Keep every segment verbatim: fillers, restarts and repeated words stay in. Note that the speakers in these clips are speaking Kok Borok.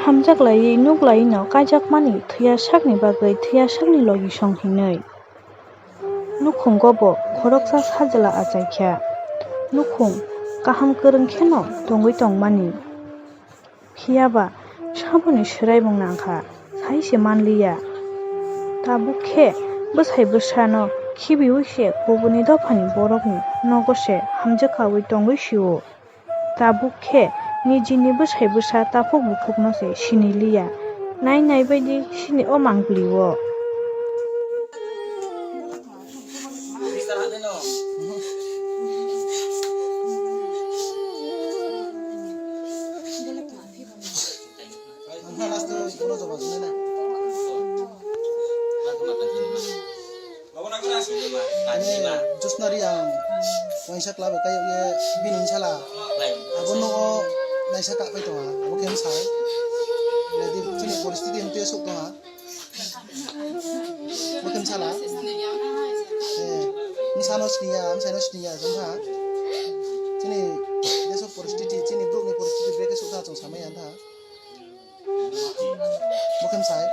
Hamjak laiwi nuk laiwi no kaijakmani thwiya sakni bagwi thwiya sakni logi song hinwi. Nukhungo bo khoroksa sajla achaikha. Nukhung kaham kwrwng kheno tongwi tongmani. Phiya ba samoni swraibung nangkha, sai se manliya. Tabuk khe bwsai bwsano khibiwi se kubuni dophani borokni nogo se hamjwk kaui tongwi sio. Tabuk khe nijini bwsai bwsa takhuk bukhukno se sini liya. Nai nai bai di sini o mangpili o. Josna ri ang waisa club o kaiye bini sala abo no naisa ka pai tonga abo khe sai nadi chini poristiti hwnkhe sok tonga. Bukin sala. Eh, bwsano siniya, bwsano siniya, jongha. Chini deso poristiti, chini borokni poristiti beke sukha chong samaya tha. Bukin sai.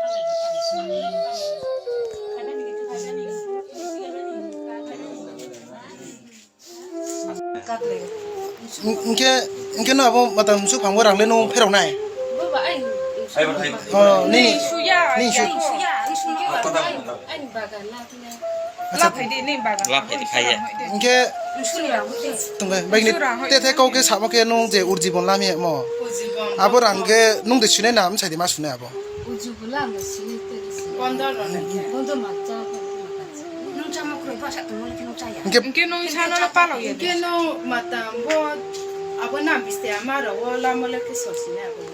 Hwnkhe, hwnkhe no abo mata msu phangbo rang le no pherok nai? Oh, nini, nini su. Acha. Hwnkhe, tongbai, bai ni te the kau khe samo khe nung je urjibon lamya mo. Abo rang khe nung de sinai na, msai de ma sunai abo. Uju bula ang sini te sini. Bondo rona. Bondo macha. Nung chama kro ba sa tong nung chaya. Hwnkhe nung sana na palo ye. Hwnkhe nung mata bo abo na biste ama ro o lamo le ke so sini abo.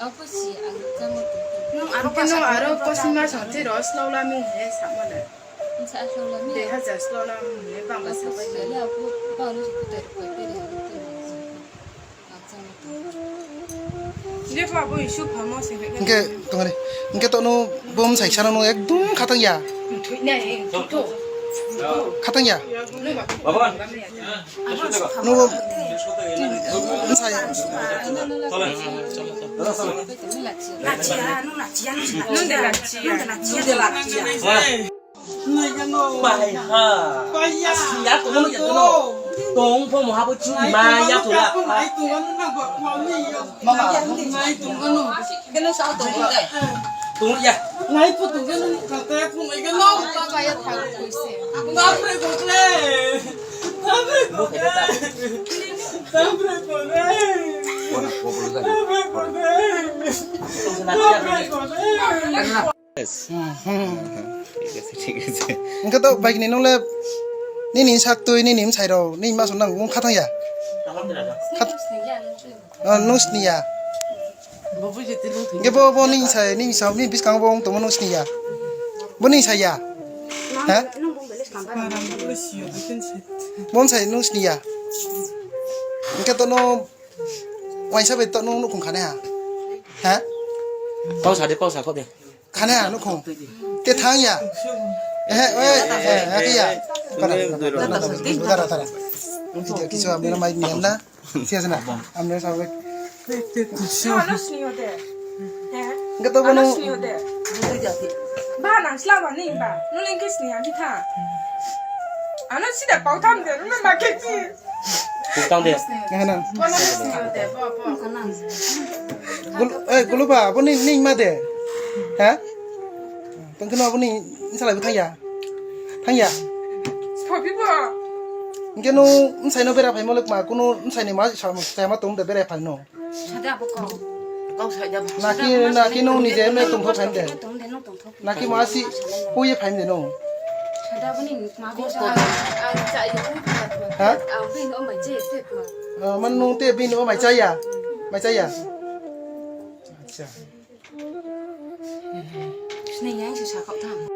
Abo si ang chama. Nung aro pa sa nung aro ko sima sa te ro slow la mi he sa mo le. Sa slow la mi. De ha ja slow la mi he bang ba sa bai. Abo ba nung kutai ko te. Hwnkhe tongri, hwnkhe tono bo bwsai sana no ekdum khatang ya. Khatang ya. Nubo bwsai. Bai ha. Siya tongmani ya tongno. Tong pho moha bo churi ma ya tongla. Mama. Tong ya. Bo khe ta. Tong sana siya. Hmm, hmm. Thik ase, thik ase. Hwnkhe to bike ni nung le nini sak twi nini bwsai rok nini ma song nang wng khatang ya? Khat-, ah, nung sini ya? Hwnkhe bo, bo nini sai, nini sa, nini bwskango bo wng tongma nung sini ya? Bo nini sai ya? Ha? Bo bwsai nung sini ya? Hwnkhe to no waisa bai to nung nukhung khane ha? Ha? Pausa de, pausa kho de. Khane ano kho. Te thang ya. Ehe, eh, eh, eh, ya. Tara, tara, tara. Video kisu amne mai niyan na. Siya sana. Amne sabe. Ano sini hote. He? Enggak tahu ano bono. Sini hote. Ba nang sila ba ni ba. Nuleng ke sini agi tha. Ano sida pau tham de, nuleng ba ke ki. Bukang de. Ngana. Gul-, eh, guluba, abo ni, ni ma de. Ha? Tengkeno abo ni, insala ibo thangya. Thangya. Sobi bo. Hingke no, nsai no bera phai mole ma, kuno nsai ni ma, sa, sa ma tong de bera phai no. Sada abo kau. Kau sada abo. Naki, naki no ni je me tong phai de. Naki ma si, hui phai de no. Sada abo ni ma ko. Ha? Ah, man nung te bini o mai chaya? Mai chaya? Acha. Sini yang si sakap tang.